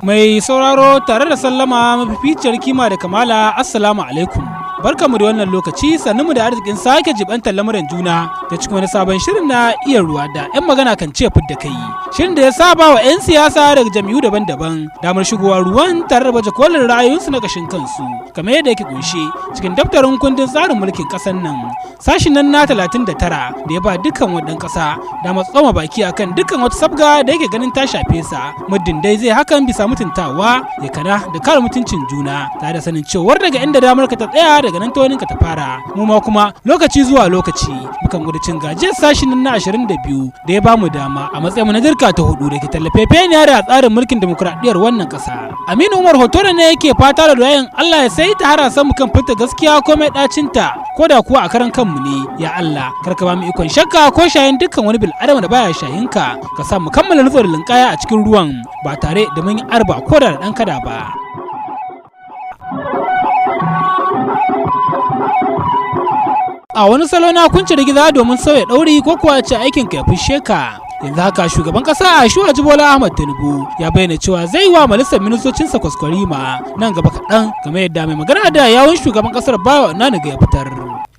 Mai sauraro, tare da sallama mafificiyar kima da kamala, Assalamu alaikum. Barkamu da wannan lokaci, mu da arzikin sake jibantar lamuran juna ta cikin wani sabon shirin na Iya Ruwa da 'yan magana kan ce fidda kai. Shirin da ya saba wa 'yan siyasa daga jam'iyyu daban-daban damar shigowa ruwan tare da baje kolin ra'ayoyinsu na kashin kansu, kamar yadda yake kunshe cikin daftarin kundin tsarin mulkin ƙasar nan. Sashin nan na 39 da ya ba dukkan waɗan ƙasa damar tsoma baki akan dukkan wata sabga da yake ganin ta shafe sa, muddin dai zai hakan bisa mutuntawa ya kana da kare mutuncin juna, tare da sanin cewar daga inda damar ka ta tsaya, daga nan ta ka ta fara. Mu ma kuma lokaci zuwa lokaci mukan gudu cin gajiyar sashin nan na 22 da ya bamu dama a matsayin mu na dirka ta hudu da ke tallafe feniya da tsarin mulkin demokuraɗiyyar wannan ƙasa. Aminu Umar Hotoro ne yake fata da doyayin Allah ya sai ta harasan mu kan fita gaskiya ko mai ɗacinta, ko da kuwa a karan kanmu ne. Ya Allah, kar ka ba mu ikon shakka ko shayin dukkan wani bil adama da baya shayinka, ka sa mu kammala nutsuwar linkaya a cikin ruwan ba tare da mun yi arba ko da ɗan kada ba. A wani salo na kunce rigiza domin sauya ɗauri, ko kuwa ce aikin ka ya fushe ka. Yanzu haka shugaban kasa Asiwaju Bola Ahmad Tinubu ya bayyana cewa zai wa majalisar ministocinsa kwaskwarima nan gaba kaɗan, game yadda mai magana da yawun shugaban kasar Bayo Onanuga ya fitar.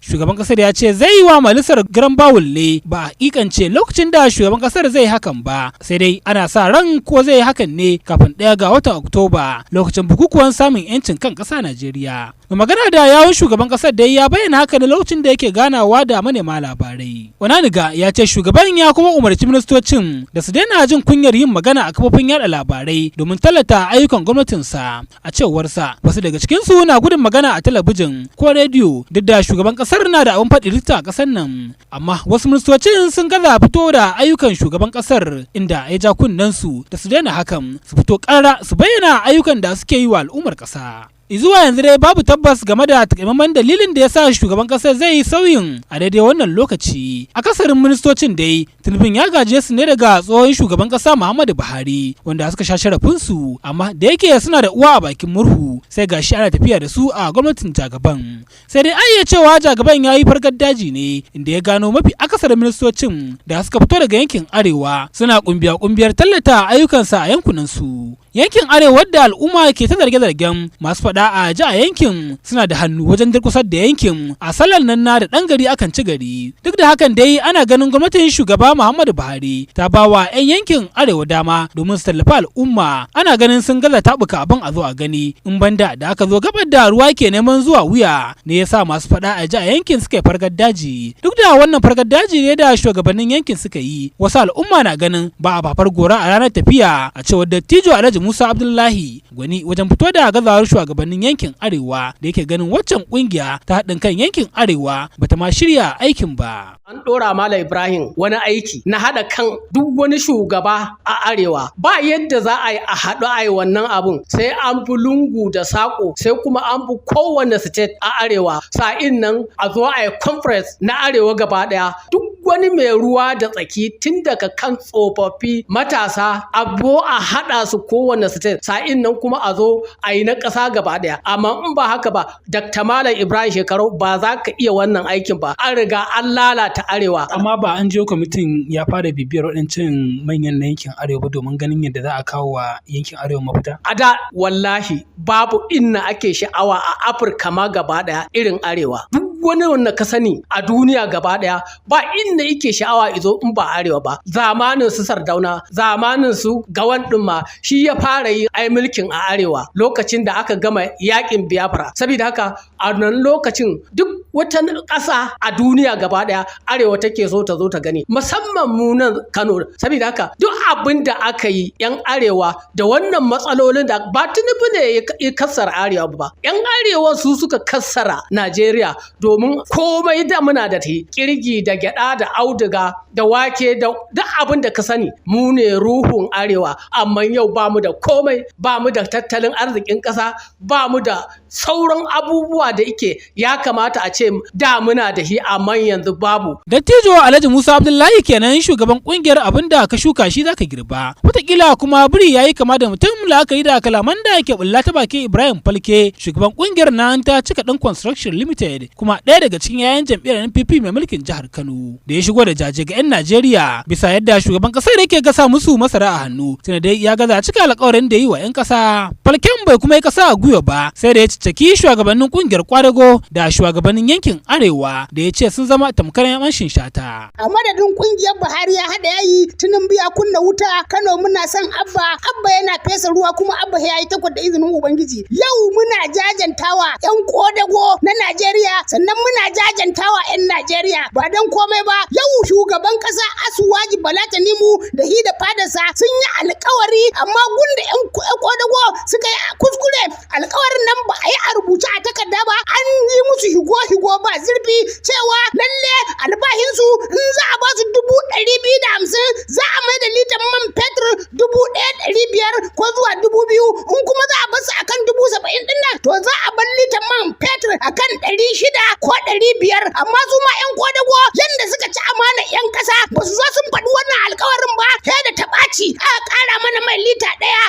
Shugaban kasar ya ce zai yi wa majalisar garan bawul ne, ba a hakikance lokacin da shugaban kasar zai hakan ba, sai dai ana sa ran ko zai yi hakan ne kafin 1 ga watan Oktoba, lokacin bukukuwan samun yancin kan ƙasa Najeriya. Mai magana da yawun shugaban kasar dai ya bayyana haka ne lokacin da yake ganawa da manema labarai. Onanuga ya ce shugaban ya kuma umarci ministocin da su daina jin kunyar yin magana a kafofin yada labarai domin tallata ayyukan gwamnatinsa. A cewarsa, wasu daga cikinsu na gudun magana a talabijin ko rediyo, duk da shugaban kasar na da abin faɗi rita a ƙasar nan, amma wasu ministocin sun gaza fito da ayyukan shugaban kasar, inda ya ja kunnen su da su daina hakan, su fito ƙarara su bayyana ayyukan da suke yi wa al'ummar ƙasa. Zuwa yanzu dai babu tabbas game da takamaiman dalilin da ya sa shugaban kasar zai yi sauyin a daidai wannan lokaci. Akasarin ministocin dai Tinubun ya gaje su ne daga tsohon shugaban kasa Muhammadu Buhari, wanda suka sha sharafinsu, amma da yake suna da uwa a bakin murhu, sai gashi ana tafiya da su a gwamnatin jagaban. Sai dai iya cewa jagaban ya yi farkar daji ne, inda ya gano mafi akasarin ministocin da suka fito daga yankin arewa suna kumbiya kumbiyar tallata ayyukansa a yankunan su. Yankin arewa da al'umma ke ta zarge-zargen masu faɗa a ji a yankin suna da hannu wajen durkusar da yankin, a sallar nan na da ɗan gari akan ci gari. Duk da hakan dai, ana ganin gwamnatin shugaba Muhammadu Buhari ta ba wa 'yan yankin arewa dama domin su tallafi al'umma. Ana ganin sun gaza taɓuka abin a zo a gani, in banda da aka zo gabar da ruwa ke neman zuwa wuya ne ya sa masu faɗa a ji a yankin suka yi fargar daji. Duk da wannan fargar daji ne da shugabannin yankin suka yi, wasu al'umma na ganin ba a fafar gora a ranar tafiya. A cewar dattijo Alhaji Musa Abdullahi, gwani wajen fito da gazawar shugabannin yankin arewa, da yake ganin waccan kungiya ta haɗin kan yankin arewa bata ma shirya aikin ba. An ɗora Malam Ibrahim wani aiki na haɗa kan duk wani shugaba a arewa. Ba yadda za a yi a haɗu a yi wannan abun sai an bi lungu da saƙo, sai kuma an bi kowane state a arewa. Sa'in nan a zo a yi conference na arewa gaba ɗaya. Duk wani mai ruwa da tsaki, tun daga kan tsofaffi, matasa, a a haɗa su kowane state. Sa'in nan kuma a zo a yi na ƙasa gaba ɗaya. Amma in ba haka ba, Dr. Malam Ibrahim Shekarau, ba za ka iya wannan aikin ba. An riga an lalata arewa. Amma ba an je kwamitin ya fara bibiyar waɗancan manyan na yankin arewa domin ganin yadda za a kawo wa yankin arewa mafita? A da wallahi babu inna ake sha'awa a Afirka ma gaba ɗaya irin arewa. Duk wani wanda ka sani a duniya gaba ɗaya, ba inda yake sha'awa izo in ba arewa ba. Zamanin su Sardauna, zamanin su Gawan ɗin ma, shi ya fara yi ai mulkin a arewa lokacin da aka gama yakin Biafra. Saboda haka a nan lokacin duk wata ƙasa a duniya gaba ɗaya arewa take so ta zo ta gani, musamman mu nan Kano. Saboda haka duk abin da aka yi, yan arewa da wannan matsalolin da ba Tinubu ne ya kassara arewa ba, yan arewa su suka kassara Najeriya, domin komai da muna da ta kirgi da gyada da auduga da wake da duk abin da ka sani, mu ne ruhun arewa. Amma yau ba mu da komai, ba mu da tattalin arzikin ƙasa, ba mu da Sauran abubuwa da ike ya kamata a ce da muna da shi, amma yanzu babu. Dattijo Alhaji Musa Abdullahi kenan, shugaban kungiyar Abin da ka shuka shi zaka girba. Wataƙila kuma biri yayi kama da mutum, la'akari da kalaman da ke bulla ta bakin Ibrahim Falke, shugaban kungiyar nan ta Cika Dan Construction Limited, kuma ɗaya daga cikin yayan jam'iyyar NPP mai mulkin jihar Kano, da ya shigo da jaje ga 'yan Najeriya bisa yadda shugaban ƙasar yake gasa musu masara a hannu, tunda dai ya gaza cika alƙawarin da yi wa 'yan ƙasa. Falken bai kuma yi ƙasa a gwiwa ba, sai da ya cicciki shugabannin kungiyar kwadago da shugabannin yankin Arewa da ya ce sun zama tamkar 'yan amshin shata. A madadin kungiyar Buhari ya haɗa yayi, Tinubu ya kunna wuta, Kano muna son Abba, Abba yana fesa ruwa, kuma Abba ya yi takwas da izinin Ubangiji. Yau muna jajantawa 'yan kodago na Najeriya, sannan muna jajantawa 'yan Najeriya ba don komai ba. Yau shugaban ƙasa Asuwaji Bala Tanimu da hi da fadarsa sun yi alkawari, amma gunda 'yan kodago suka yi kuskure, alkawarin nan ba a yi a rubuce a takarda ba, an yi musu higo-higo ba zurfi cewa lalle albahinsu in za a ba su 250,000, za a mai da litan man fetur 1,500 ko zuwa 2,000. In kuma za a bar su akan 70,000 din nan, to za a bar litan man fetur akan 600 ko 500. Amma su ma 'yan kodago yanda suka ci amana 'yan ƙasa, ba su zo sun faɗi wannan alkawarin ba, sai da ta ɓaci aka ƙara mana mai lita ɗaya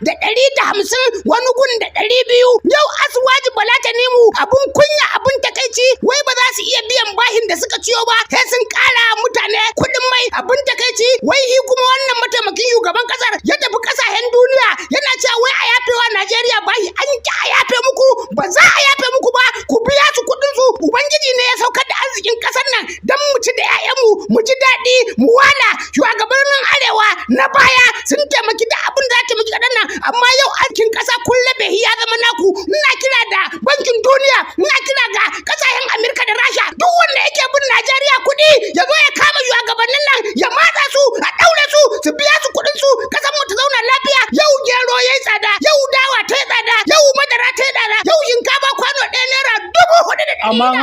₦1,150, wani gun da 200. Yau Asuwaji Bala Tanimu, abun kunya, abun takaici, wai ba za su iya biyan bahin da suka ciyo ba sai sun ƙara mutane kuɗin mai. Abun takaici, wai hi kuma wannan mataimakin shugaban ƙasar ya tafi ƙasashen duniya yana cewa wai a yafewa Najeriya bahi. An ki a yafe muku, ba za a yafe muku ba, ku biya su kuɗin su. Ubangiji ne ya saukar da arzikin ƙasar nan don mu ci da 'ya'yanmu, mu ji daɗi, mu wala. Shugabannin Arewa na baya sun taimaki da abin da za taimaki kaɗan nan, amma yau arzikin ƙasa kun labe, ya zama naku. Ina kira da Bankin Duniya, ina kira ga ƙasashen Amerika da Rasha, duk wanda yake bin Najeriya kuɗi ya zo ya kama shugabannin nan, ya matsa su, a ɗaure su, su biya su kuɗin su, ƙasar mu ta zauna lafiya. Yau gero yayi tsada, yau dawa ta yi tsada, yau madara ta yi tsada, yau shinkafa kwano ɗaya ₦4,600. Amma in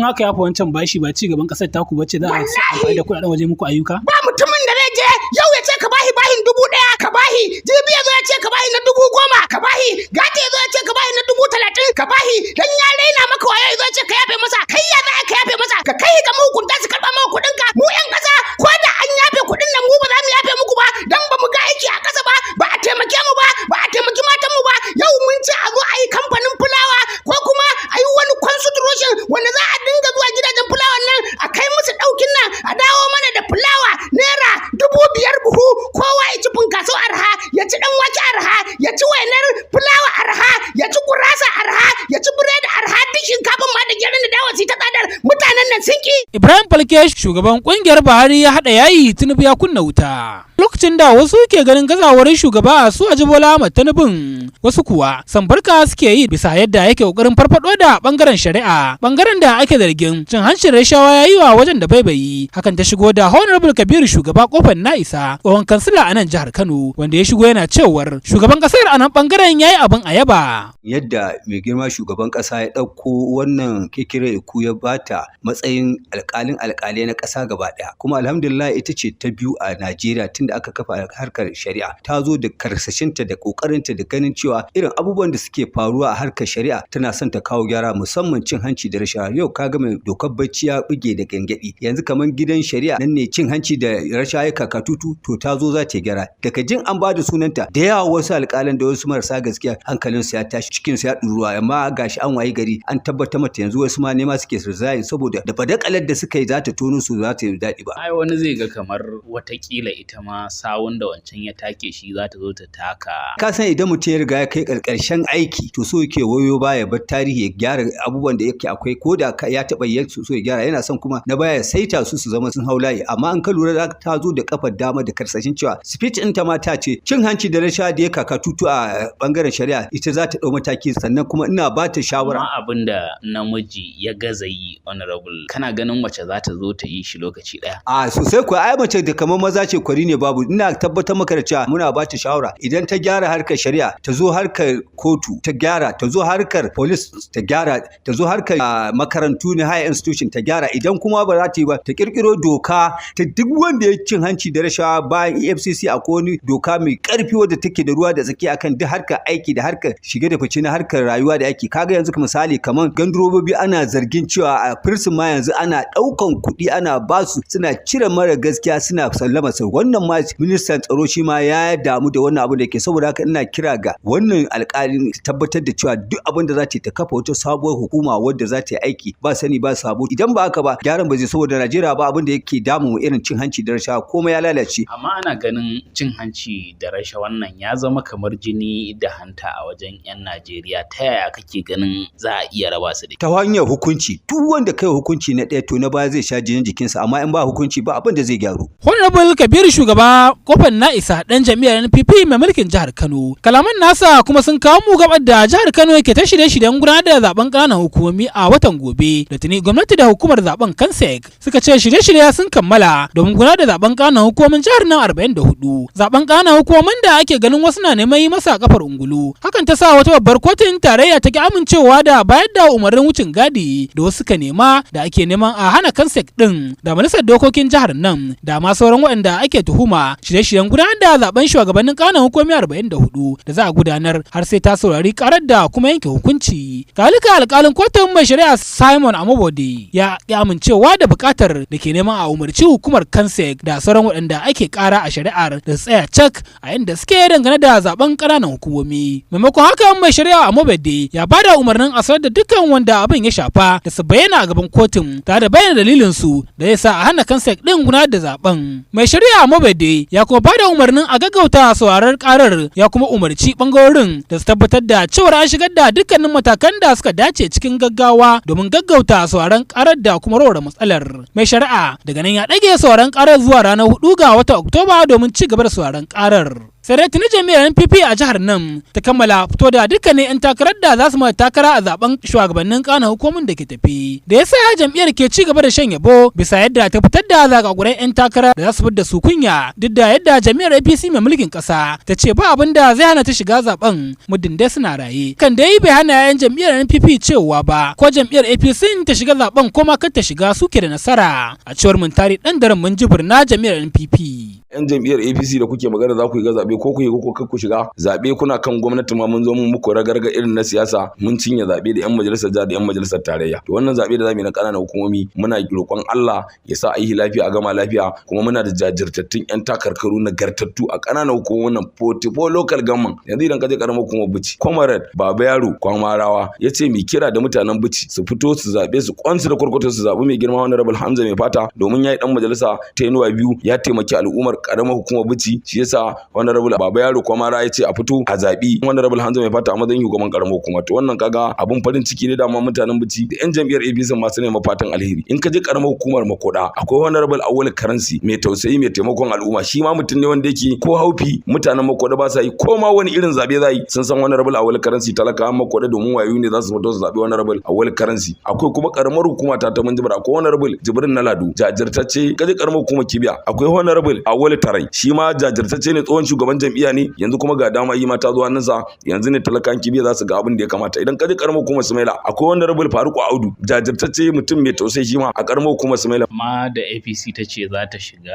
aka yafa wancan bashi, ba ci gaban kasar taku bace za a amfani da kuɗaɗen waje muku ayyuka? Ba mutumin da zai je yau ya ce ka bahi bahin 1,000, ka bahi. Jibi ya zo ya ce ka bahi na 10,000, ka bahi. Gata ya zo ya ce ka bahi na 30,000, ka bahi. Dan ya raina maka wayo ya zo ya ce ka yafe masa. Kai, ya za ka yafe masa? Ka kai ga mahukunta su karɓa maka kuɗin ka. Mu 'yan ƙasa, ko da an yafe kuɗin nan, mu ba za mu yafe muku ba, dan ba mu ga aiki a ƙasa ba, ba a taimake mu ba, ba a taimaki matan mu ba. Yau mun ce a zo a yi kamfanin fulawa ko kuma a yi wani constitution wanda za a dinga zuwa gidajen fulawan nan a kai musu ɗaukin nan, a dawo mana da fulawa ₦5,000 buhu, kowa ya ci funkaso arha, ya ci ɗan wake arha, ya ci wainar fulawa arha, ya ci gurasa arha, ya ci biredi arha. Duk shinkafan ma da geron da dawa su ta tsadar, mutanen nan sun ki. Ibrahim Falke, shugaban kungiyar Buhari ya haɗa yayi, Tinubu ya kunna wuta. Lokacin da wasu ke ganin gazawar shugaba Asuwaji Bola Ahmad Tinubun, wasu kuwa sambarka suke yi bisa yadda yake kokarin farfado da bangaren shari'a, bangaren da ake zargin cin hancin rashawa ya yi wa wajen da baibayi. Hakan ta shigo da Honorable Kabiru Shugaba Kofar Na'isa, tsohon kansila a nan jihar Kano, wanda ya shigo yana cewar shugaban kasar a nan bangaren ya yi abin a yaba. Yadda mai girma shugaban kasa ya ɗauko wannan Kekere Iku ya bata matsayin alƙalin alƙalai na ƙasa gaba ɗaya. Kuma alhamdulillah, ita ce ta biyu a Najeriya tunda aka kafa harkar shari'a. Ta zo da karsashinta da ƙoƙarinta da ganin cewa irin abubuwan da suke faruwa a harkar shari'a tana son ta kawo gyara, musamman cin hanci da rashawa. Yau ka ga mai dokar bacci ya buge da gyangyaɗi. Yanzu kamar gidan shari'a nan ne cin hanci da rashawa ya kakatutu, to ta zo za ta gyara. Daga jin an ba da sunanta, da yawa wasu alƙalan da wasu marasa gaskiya hankalinsu ya tashi, cikinsu ya ɗuruwa, amma gashi an wayi gari an tabbatar mata. Yanzu wasu ma nema suke su resign saboda da badakalar da suka yi za ta tono su, za ta yi daɗi ba. Ai wani zai ga kamar watakila ita ma sawun da wancan ya take shi za ta zo ta taka. Ka san idan mutum ya riga ya kai ƙarshen aiki, to so yake wayo baya bar tarihi, ya gyara abubuwan da yake akwai, ko da ya taɓa yi so ya gyara, yana son kuma na baya ya saita su, su zama sun hau layi. Amma an ka lura, ta zo da kafar dama da karsashin cewa speech ɗinta ma ta ce cin hanci da rashawa da ya kakatutu a bangaren shari'a, ita za ta ɗau mataki. Sannan kuma ina ba ta shawara. Amma abin da namiji ya gaza yi, Honorable, kana ganin mace za ta zo ta yi shi lokaci ɗaya? A sosai kuwa, ai mace da kamar maza ce, kwari ne ba babu. Ina tabbatar maka da cewa muna ba ta shawara, idan ta gyara harkar shari'a, ta zo harkar kotu ta gyara, ta zo harkar police ta gyara, ta zo harkar makarantu na higher institution ta gyara. Idan kuma ba za ta yi ba, ta kirkiro doka ta duk wanda ya cin hanci da rashawa. Bayan EFCC, akwai wani doka mai karfi wadda take da ruwa da tsaki akan duk harkar aiki da harkar shige da fice na harkar rayuwa da ake. Kaga yanzu misali kamar gandurobobi, ana zargin cewa a prison ma yanzu ana ɗaukan kuɗi ana basu, suna cire mara gaskiya suna sallama sa. Wannan ma ministan tsaro shi ma ya damu da wannan abu da ke. Saboda haka ina kira ga wannan alƙalin tabbatar da cewa duk abin da za ta yi, ta kafa wata sabuwar hukuma wadda za ta yi aiki ba sani ba sabo. Idan ba haka ba, gyaran ba zai, saboda Najeriya ba abin da yake damu mu irin cin hanci da rashawa, komai ya lalace. Amma ana ganin cin hanci da rashawan nan ya zama kamar jini da hanta a wajen 'yan Najeriya. Ta yaya kake ganin za a iya raba su da Ta hanyar hukunci. Duk wanda kai hukunci na ɗaya, to na baya zai sha jinin jikinsa, amma in ba hukunci, ba abin da zai gyaru. Honorable Kabiru Shugaba Kofar Na'isa, dan jam'iyyar NPP mai mulkin jihar Kano. Kalaman nasa kuma sun kawo mu gabar da jihar Kano ke ta shirye-shiryen gudanar da zaben ƙananan hukumomi a watan gobe. Da tuni gwamnati da hukumar zaben KANSIEC suka ce shirye-shirye sun kammala domin gudanar da zaben ƙananan hukumomin jihar nan 44. Zaben ƙananan hukumomin da ake ganin wasu na neman yi masa kafar ungulu. Hakan ta sa wata babbar kotun tarayya ta ki amincewa da bayar da umarnin wucin gadi da wasu suka nema, da ake neman a hana KANSIEC din da majalisar dokokin jihar nan da ma sauran waɗanda ake tuhuma shirye-shiryen gudanar da zaben shugabannin ƙananan hukumomi 44 da za a gudanar, har sai ta saurari karar da kuma yanke hukunci. Kalika alkalin kotun, mai shari'a Simon Amobode, ya ki amincewa da buƙatar da ke neman a umarci hukumar KANSIEC da sauran waɗanda ake ƙara a shari'ar da su tsaya cak a inda suke dangane da zaben ƙananan hukumomi. Maimakon haka, mai shari'a Amobode ya bada umarnin a sanar da dukkan wanda abin ya shafa da su bayyana a gaban kotun tare da bayyana dalilin su da ya sa a hana KANSIEC din gudanar da zaben. Mai shari'a Amobode ya kuma bada umarnin a gaggauta sauraron karar, ya kuma umarci bangarorin da su tabbatar da cewar an shigar da dukkanin matakan da suka dace cikin gaggawa domin gaggauta sauraron karar da kuma warware matsalar. Mai shari'a daga nan ya ɗage sauraron karar zuwa ranar 4 ga watan Oktoba domin ci gaba da sauraron karar. Sai dai tuni jam'iyyar NPP a jihar nan ta kammala fito da dukkanin 'yan takarar da za su mata takara a zaben shugabannin kana hukumomin da ke tafi, da yasa jam'iyyar ke ci gaba da shan yabo bisa yadda ta fitar da zakakuran 'yan takara da za su da su kunya, duk da yadda jam'iyyar APC mai mulkin kasa ta ce ba abin da zai hana ta shiga zaben muddin dai suna raye. Kan dai bai hana 'yan jam'iyyar NPP cewa ba ko jam'iyyar APC ta shiga zaben ko ma kar ta shiga, suke da nasara, a cewar Muntari dan daren Minjibir na jam'iyyar NPP. Yan jam'iyyar APC da kuke magana za ku yi ga zabe, ko ku yi ko ku shiga zabe, kuna kan gwamnati ma mun zo mun muku ragarga irin na siyasa, mun cinye zabe da yan majalisar jiha da yan majalisar tarayya. To wannan zabe da zamu yi na ƙananan hukumomi, muna roƙon Allah ya sa a yi lafiya a gama lafiya, kuma muna da jajirtattun yan takarkaru nagartattu a ƙananan hukumomin nan 44 local government. Yanzu idan ka je ƙaramar hukumar Bichi, Comrade Baba Yaro Kwamarawa ya ce mi kira da mutanen Bichi su fito su zabe su kwansu da kwarkwato, su zabi mai girma Honorable Hamza Mai Fata, domin ya yi dan majalisa tenure 2, ya taimaki al'ummar karamar hukumar Bichi. Shi yasa Honorable Baba Yaro Kwamara ya ce a fito a zabi Honorable Hamza Mai Fata a matsayin shugaban karamar hukuma. To wannan kaga abun farin ciki ne. Dama mutanen Bichi da yan jam'iyyar APC masu neman fatan alheri. In ka je karamar hukumar Makoda, akwai Honorable Awul Karansi, mai tausayi, mai taimakon al'umma. Shi ma mutum ne wanda yake ko haufi mutanen Makoda ba sa yi, ko ma wani irin zabe za yi, sun san Honorable Awul Karansi. Talakawan Makoda domin wayo ne za su fito su zabi Honorable Awul Karansi. Akwai kuma karamar hukuma ta Minjibir, akwai Honorable Jibrin Naladu, jajirtacce. Kaje karamar hukumar Kibiya, akwai Honorable Awul Tarai, shi ma jajirtacce ne, tsohon shugaban jam'iyya ne, yanzu kuma ga dama yi ma ta zo hannunsa, yanzu ne talakan Kibiya za su ga abin da ya kamata. Idan kaje karamar hukumar Sumaila, akwai Honorable Faruku Audu, jajirtacce, mutum mai tausayi, shi ma a karamar hukumar Sumaila. Amma da APC ta ce za ta shiga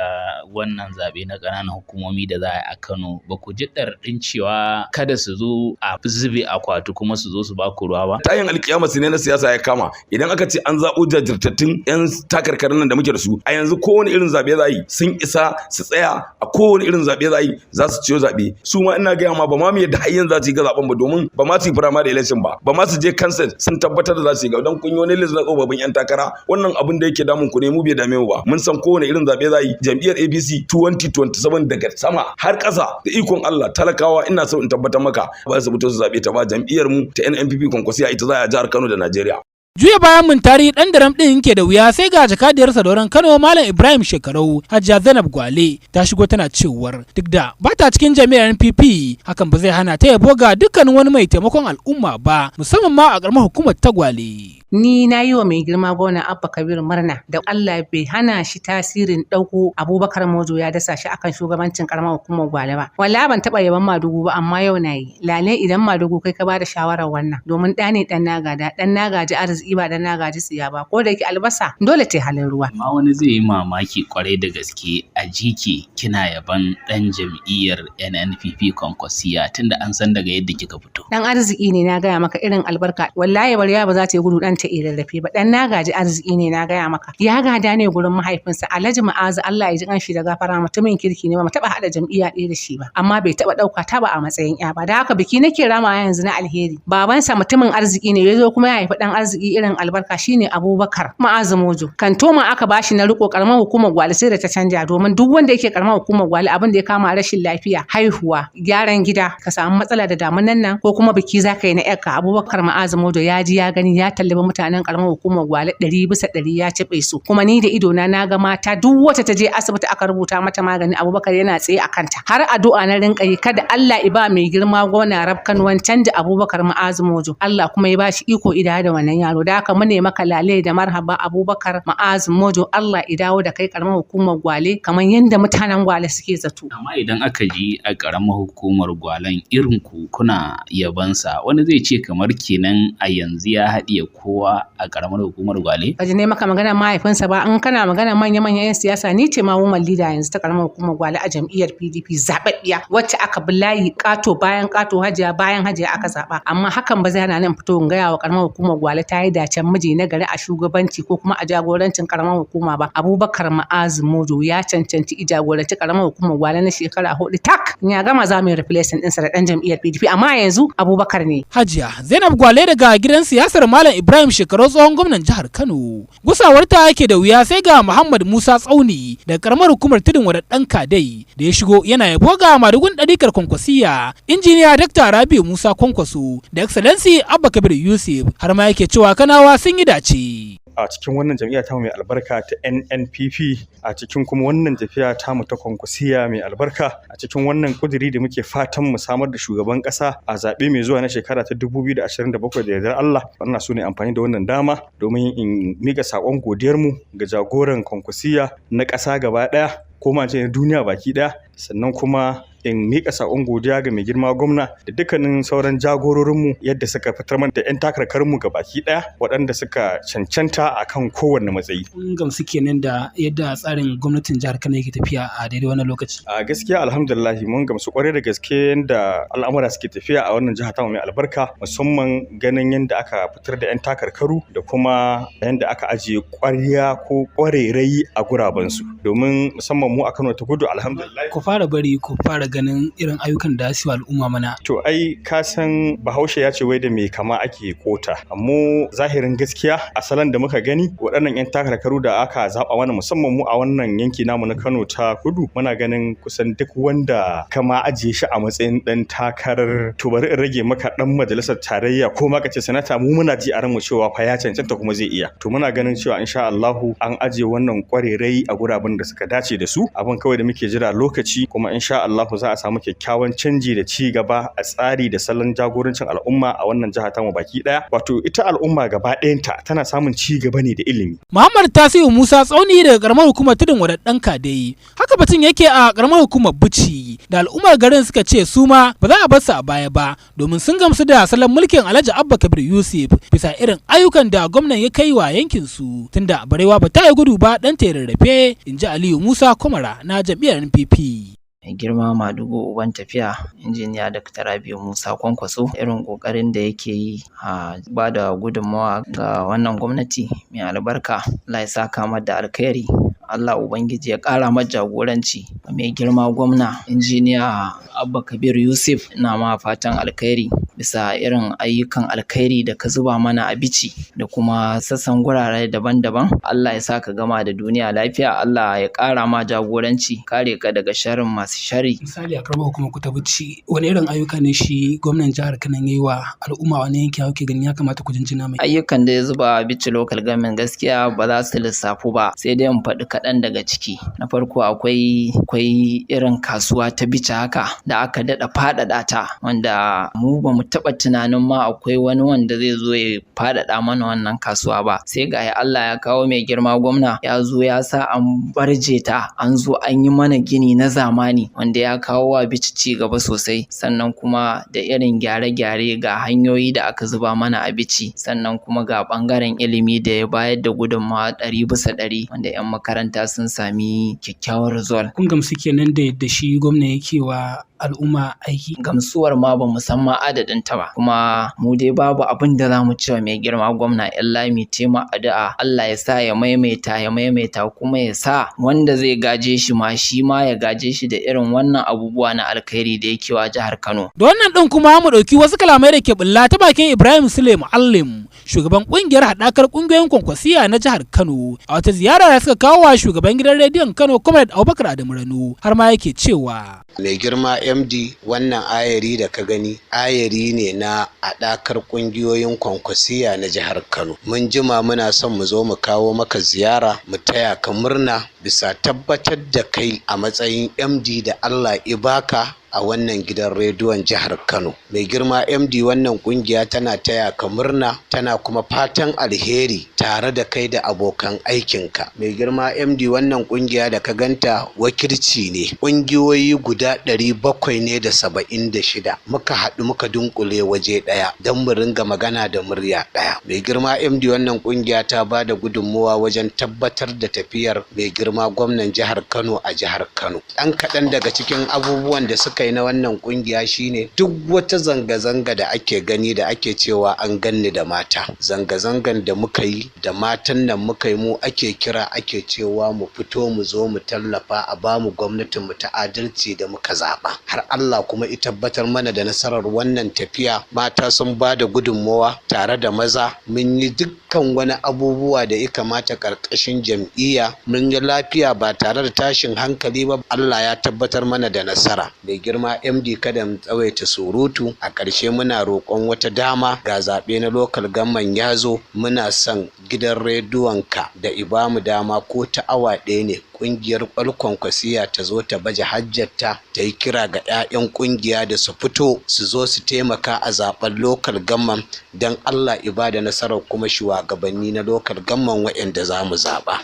wannan zaɓe na ƙananan hukumomi da za a yi a Kano, ba ku ji ɗarɗin cewa kada su zo a zube akwati kuma su zo su ba ku ruwa ba? Tayin alkiyama su ne na siyasa ya kama. Idan aka ce an zaɓo jajirtattun yan takarkarin nan da muke da su a yanzu, kowane irin zaɓe za a yi sun isa su tsaya, a kowane irin zaɓe za a yi za su ciyo zaɓe. Su ma ina gaya ma, ba ma mu yadda har yanzu za su yi ga zaɓen ba, domin ba ma su yi primary election ba, ba ma su je council sun tabbatar da za su yi ga. Don kun yi wani list na tsofaffin yan takara, wannan abin da yake damun ku ne, mu bai dame mu ba. Mun san kowane irin zaɓe za a yi, jam'iyyar APC 2027 daga sama har ƙasa, da ikon Allah, talakawa ina so in tabbatar maka ba su fito su zaɓe ta ba. Jam'iyyar mu ta NNPP Kwankwasiya ita za a jihar Kano da Najeriya. Juya bayan Muntari ɗan daram ɗin ke da wuya, sai ga jakadiyar Sadauran Kano, Malam Ibrahim Shekarau, Hajiya Zainab Gwale, ta shigo tana cewar duk da ba ta cikin jam'iyyar NPP, hakan ba zai hana ta yabo ga dukkanin wani mai taimakon al'umma ba, musamman ma a ƙaramar hukumar ta Gwale. Ni na yi wa mai girma gwamna Abba Kabir murna da Allah bai hana shi tasirin ɗauko Abubakar Mojo ya dasa shi akan shugabancin karamar hukumar Gwale ba. Wallahi ban taɓa yaban Madugu ba, amma yau na yi. Lale idan Madugu kai ka bada shawarar wannan, domin ɗa ne ɗan na gada, ɗan na gaji arziki ba ɗan na gaji tsiya ba, ko da yake albasa dole ta halin ruwa. Amma wani zai yi mamaki kwarai da gaske a jiki kina yaban ɗan jam'iyyar NNPP Kwankwasiya, tunda an san daga yadda kika fito. Dan arziki ne, na gaya maka, irin albarka. Wallahi bariya ba za ta yi gudu ɗan ta rarrafe ba. Dan na gaji arziki ne, na gaya maka. Ya gada ne gurin mahaifinsa Alhaji Ma'azu, Allah ya ji kanshi da gafara, mutumin kirki ne. Ba mu taɓa haɗa jam'iyya ɗaya da shi ba, amma bai taɓa ɗauka ta ba a matsayin ya ba. Da haka biki nake rama yanzu na alheri. Babansa mutumin arziki ne, ya zo kuma ya haifi ɗan arziki irin albarka, shine Abubakar Ma'azu Mojo. Kantoma aka bashi na riko, karamar hukumar Gwale sai da ta canja, domin duk wanda yake karamar hukumar Gwale, abin da ya kama rashin lafiya, haihuwa, gyaran gida, ka samu matsala da damunan nan, ko kuma biki za ka yi na yarka, Abubakar Ma'azu Mojo ya ji ya gani, ya tallabi mutanen karamar hukumar Gwale 100% ya cibe su. Kuma ni da idona na ga mata, duk wacce ta je asibiti aka rubuta mata magani, Abubakar yana tsaye a kanta. Har addu'a na rinka yi kada Allah ya ba mai girma gona rabkanuwan canja Abubakar Ma'azu Mojo, Allah kuma ya bashi iko ida da wannan yaro. Da haka mune maka lale da marhaba, Abubakar Ma'azu Mojo. Allah ya dawo da kai karamar hukumar Gwale kamar yadda mutanen Gwale suke zato. Amma idan aka ji a karamar hukumar Gwalen irin ku kuna yabansa, wani zai ce kamar kenan a yanzu ya haɗiye kowa a karamar hukumar Gwale. Kaji ne maka magana mahaifinsa ba. In kana magana manya-manyan 'yan siyasa, ni ce ma woman leader yanzu ta karamar hukumar Gwale a jam'iyyar PDP, zaɓaɓɓiya, wacce aka bi layi ƙato bayan ƙato, hajiya bayan hajiya aka zaɓa. Amma hakan ba zai hana ni in fito in gaya wa karamar hukumar Gwale ta yi dacen miji na gari a shugabanci ko kuma a jagorancin karamar hukuma ba. Abubakar Ma'azu Mojo ya cancanci i jagoranci karamar hukumar Gwale na shekara 4 tak. In ya gama, za mu yi replacement ɗinsa da ɗan jam'iyyar PDP, amma yanzu Abubakar ne. Hajiya Zainab Gwale daga gidan siyasar Malam Ibrahim Shekarau, tsohon gwamnan jihar Kano. Gusawarta yake da wuya, sai ga Muhammad Musa Tsauni daga karamar hukumar Tudun Wada ɗan Kadai da ya shigo yana yabo ga madugun ɗarikar Kwankwasiya, Injiniya Dr. Rabiu Musa Kwankwaso da Excellency Abba Kabir Yusuf, har ma yake cewa Kanawa sun yi dace. A cikin wannan jam'iyya tamu mai albarka ta NNPP, a cikin kuma wannan tafiya tamu ta Kwankwasiya mai albarka, a cikin wannan kuduri da muke fatan mu samar da shugaban kasa a zaɓe mai zuwa na shekara ta 2027 da yardar Allah, ina so ne amfani da wannan dama domin in mika sakon godiyar mu ga jagoran Kwankwasiya na ƙasa gaba ɗaya, ko ma ce na duniya baki ɗaya. Sannan kuma in miƙa saƙon godiya ga mai girma gwamna da dukkanin sauran jagororinmu, yadda suka fitar mana da 'yan takarkarmu ga baki ɗaya waɗanda suka cancanta a kan kowanne matsayi. Kun gamsu kenan da yadda tsarin gwamnatin jihar Kano yake tafiya a daidai wannan lokaci? A gaskiya, alhamdulillah, mun gamsu kwarai da gaske yadda al'amura suke tafiya a wannan jiha tamu mai albarka, musamman ganin yadda aka fitar da 'yan takarkaru da kuma yadda aka ajiye ƙwarya ko ƙwarerai a gurabensu, domin musamman mu a Kano ta Kudu, alhamdulillah. Ku fara bari ku fara ganin irin ayyukan da su al'umma mana. To ai ka san Bahaushe ya ce wai da mai kama ake kota. Mu zahirin gaskiya, a salon da muka gani, waɗannan 'yan takarkaru da aka zaɓa mana, musamman mu a wannan yanki namu na Kano ta Kudu, muna ganin kusan duk wanda kama ajiye shi a matsayin ɗan takarar, to bari in rage maka, ɗan majalisar tarayya ko ma ka ce sanata, mu muna ji a ranmu cewa fa ya cancanta kuma zai iya. To muna ganin cewa insha Allahu an ajiye wannan kwarerai a guraben da suka dace da su. Abin kawai da muke jira lokaci, kuma insha Allahu za a samu kyakkyawan canji da ci gaba a tsari da salon jagorancin al'umma a wannan jiha tamu baki daya. Wato ita al'umma gaba ɗayanta tana samun ci gaba ne da ilimi. Muhammad Tasiu Musa Tsauni daga karamar hukumar Tudun Wada ɗan Kadai. Haka batun yake a karamar hukumar Bichi, da al'ummar garin suka ce su ma ba za a bar su a baya ba, domin sun gamsu da salon mulkin Alhaji Abba Kabir Yusuf bisa irin ayyukan da gwamnan ya kai wa yankin su, tunda barewa ba ta yi gudu ba ɗan ta rarrafe, in ji Aliyu Musa Kwamara na jam'iyyar NPP. Mai girma Madugu uban tafiya, Injiniya Dr. Rabiu Musa Kwankwaso, irin ƙoƙarin da yake yi a ba da gudunmawa ga wannan gwamnati mai albarka, Allah ya saka mar da alkhairi. Allah Ubangiji ya ƙara ma jagoranci. Mai girma gwamna Injiniya Abba Kabir Yusuf, ina ma fatan alkhairi bisa irin ayyukan alkhairi da ka zuba mana a Bichi da kuma sassan gurare daban-daban. Allah ya sa ka gama da duniya lafiya, Allah ya ƙara ma jagoranci, kare ka daga sharrin masu sharri. Misali, a karamar hukumar ku ta Bichi, wani irin ayyuka ne shi gwamnan jihar Kano ya yi wa al'umma wani yanki kuke ganin ya kamata ku jinjina mai? Ayyukan da ya zuba a Bichi Local Government gaskiya ba za su lissafu ba, sai dai in faɗi kaɗan daga ciki. Na farko, akwai irin kasuwa ta Bichi haka da aka daɗa faɗaɗa ta, wanda mu ba mu taɓa tunanin ma akwai wani wanda zai zo ya faɗaɗa mana wannan kasuwa ba, sai ga Allah ya kawo mai girma gwamna ya zo ya sa an barje ta, an zo an yi mana gini na zamani wanda ya kawo wa Bichi ci gaba sosai. Sannan kuma da irin gyare-gyare ga hanyoyi da aka zuba mana a Bichi. Sannan kuma ga ɓangaren ilimi da ya bayar da gudunmawa 100%, wanda 'yan makaranta sun sami kyakkyawar result. Kun gamsu kenan da yadda shi gwamna yake wa al'umma aiki? Gamsuwar ma ba mu san ma adadin ta ba. Kuma mu dai babu abin da za mu cewa mai girma gwamna illa mu tema addu'a, Allah ya sa ya maimaita, ya maimaita, kuma ya sa wanda zai gaje shi ma, shi ma ya gaje shi da irin wannan abubuwa na alkhairi da yake wa jihar Kano. Da wannan ɗin kuma mu ɗauki wasu kalamai da ke bulla ta bakin Ibrahim Sule Muallim, shugaban ƙungiyar haɗakar ƙungiyoyin Kwankwasiya na jihar Kano, a wata ziyara da suka kawo wa shugaban gidan rediyon Kano, Comrade Abubakar Adamu Rano, har ma yake cewa. Mai girma MD, wannan ayari da ka gani ayari ne na haɗakar ƙungiyoyin Kwankwasiya na jihar Kano. Mun jima muna son mu zo mu kawo maka ziyara, mu taya ka murna bisa tabbatar da kai a matsayin MD da Allah i baka a wannan gidan rediyon jihar Kano. Mai girma MD, wannan kungiya tana taya ka murna, tana kuma fatan alheri tare da kai da abokan aikinka. Mai girma MD, wannan kungiya da ka ganta wakilci ne. Kungiyoyi guda 776 muka haɗu muka dunkule waje ɗaya don mu ringa magana da murya ɗaya. Mai girma MD, wannan kungiya ta ba da gudunmuwa wajen tabbatar da tafiyar mai girma gwamnan jihar Kano a jihar Kano. Ɗan kaɗan daga cikin abubuwan da suka yi na wannan kungiya shine duk wata zanga-zanga da ake gani da ake cewa an ganni da mata, zanga-zangan da muka yi da matan nan muka yi, mu ake kira ake cewa mu fito mu zo mu tallafa a bamu gwamnatin mu ta adalci da muka zaba, har Allah kuma i tabbatar mana da nasarar wannan tafiya. Mata sun ba da gudunmawa tare da maza, mun yi dukkan wani abubuwa da ya kamata karkashin jam'iyya, mun yi lafiya ba tare da tashin hankali ba. Allah ya tabbatar mana da nasara. Mai girma MD, kada mu tsawaita surutu. A ƙarshe muna roƙon wata dama, ga zaɓe na local government ya zo, muna son gidan rediyonka da i bamu dama ko ta awa ɗaya ne, ƙungiyar Kwankwasiya ta zo ta baje hajjarta, ta yi kira ga 'ya'yan ƙungiya da su fito su zo su taimaka a zaɓen local government, don Allah i bada nasarar kuma shugabanni na local government waɗanda za mu zaɓa.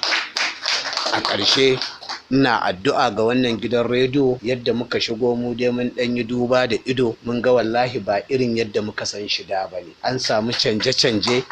A ƙarshe ina addu'a ga wannan gidan rediyo. Yadda muka shigo, mu dai mun ɗan yi duba da ido, mun ga wallahi ba irin yadda muka san shi da ba ne. An samu canje-canje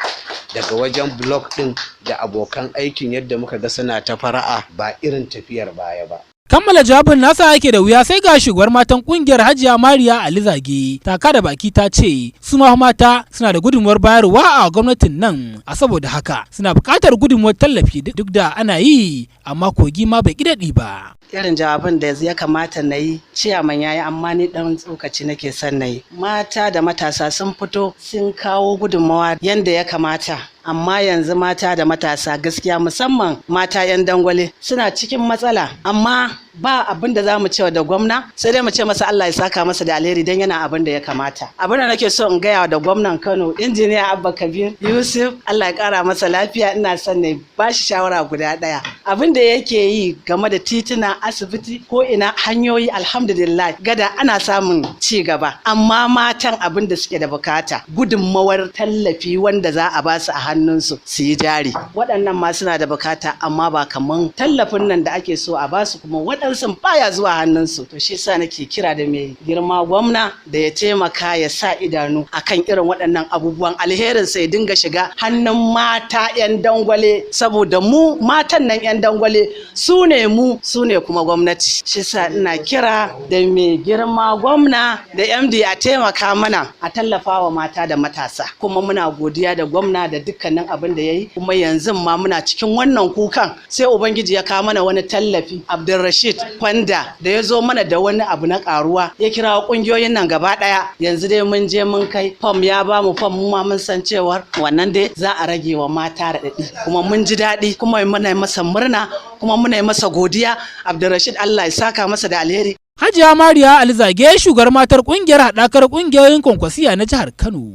daga wajen blog ɗin da abokan aikin, yadda muka ga suna ta fara'a, ba irin tafiyar baya ba. Kammala jawabin nasa yake da wuya, sai ga shugabar matan kungiyar, Hajiya Mariya Ali Zage, ta kada baki ta ce su ma mata suna da gudunmuwar bayarwa a gwamnatin nan, a saboda haka suna buƙatar gudunmuwar tallafi, duk da ana yi amma kogi ma bai daɗi ba. Irin jawabin da ya kamata na yi, ciyaman ya yi, amma ni ɗan tsokaci nake son na yi. Mata da matasa sun fito sun kawo gudunmawa yadda ya kamata, amma yanzu mata da matasa gaskiya, musamman mata 'yan dangwale, suna cikin matsala. Amma ba abin da za mu ce da gwamna sai dai mu ce masa Allah ya saka masa da alheri, don yana abin da ya kamata. Abin da nake so in gaya da gwamnan Kano, Injiniya Abba Kabir Yusuf, Allah ya kara masa lafiya, ina son ne ba shi shawara guda daya. Abin da yake yi game da tituna, asibiti, ko ina hanyoyi, alhamdulillah, gada ana samun ci gaba, amma matan abin da suke da bukata gudunmawar tallafi wanda za a ba su a hannunsu su yi jari. Waɗannan ma suna da bukata, amma ba kaman tallafin nan da ake so a ba su kuma waɗanda Waɗansu baya zuwa hannunsu. To shi sa nake kira da mai girma gwamna da ya taimaka ya sa idanu akan irin waɗannan abubuwan, alherin sai dinga shiga hannun mata 'yan dangwale, saboda mu matan nan 'yan dangwale su ne mu, su ne kuma gwamnati. Shi sa ina kira da mai girma gwamna da MD a taimaka mana a tallafa wa mata da matasa. Kuma muna godiya da gwamna da dukkanin abin da ya yi. Kuma yanzu ma muna cikin wannan kukan sai Ubangiji ya kawo mana wani tallafi, Abdulrashid Kwanda, da ya zo mana da wani abu na karuwa, ya kira kungiyoyin nan gaba daya. Yanzu dai mun je mun kai fam, ya ba mu fam, mu ma mun san cewar wannan dai za a rage wa mata raɗaɗi, kuma mun ji daɗi, kuma muna masa murna, kuma muna masa godiya. Abdulrashid, Allah ya saka masa da alheri. Hajiya Mariya Alizage, shugabar matar kungiyar haɗakar kungiyoyin Kwankwasiya na jihar Kano.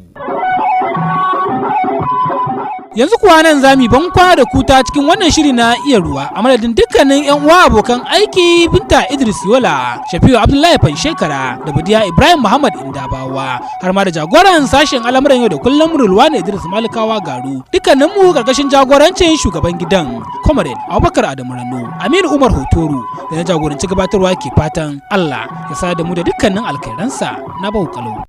Yanzu kuwa nan zami ban kwana da kuta cikin wannan shiri na Iya Ruwa, a madadin dukkanin 'yan uwa abokan aiki, Binta Idris Yola, Shafi'u Abdullahi Fanshekara da Badiya Ibrahim Muhammad Indabawa, har ma da jagoran sashen al'amuran yau da kullum Rulwani Idris Malikawa Garu. Dukkanin mu karkashin jagorancin shugaban gidan Comrade Abubakar Adamu Rano, Aminu Umar Hotoro da na jagoranci gabatarwa ke fatan Allah ya sa da mu da dukkanin alkhairansa. Na bau kalau.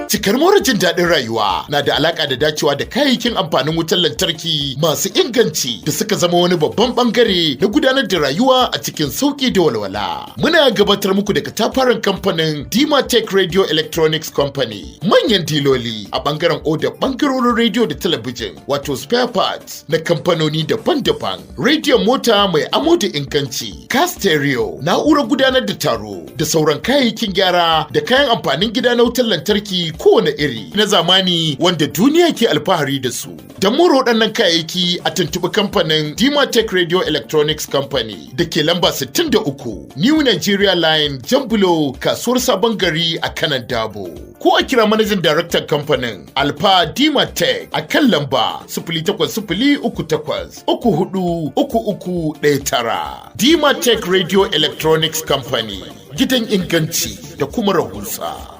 Cikar more jin daɗin rayuwa na da alaƙa da dacewa da kayayyakin amfanin wutar lantarki masu inganci da suka zama wani babban bangare na gudanar da rayuwa a cikin sauƙi da walwala. Muna gabatar muku da katafaren kamfanin Dimatech Radio Electronics Company, manyan diloli a bangaren odar bangarorin rediyo da talabijin, wato spare parts na kamfanoni daban-daban, rediyon mota mai amo da inganci, car stereo, na'urar gudanar da taro da sauran kayayyakin gyara da kayan amfanin gida na wutar lantarki kowane iri na zamani wanda duniya ke alfahari da su. Don more waɗannan kayayyaki, a tuntuɓi kamfanin Dimatech Radio Electronics Company da ke lamba 63 New Nigeria Line, Jambulo, kasuwar Sabon Gari a Kanon Dabo. Ko a kira manajan daraktan kamfanin Alfa Dimatech a kan lamba 08038343319. Dimatech Radio Electronics Company, gidan inganci da kuma rahusa.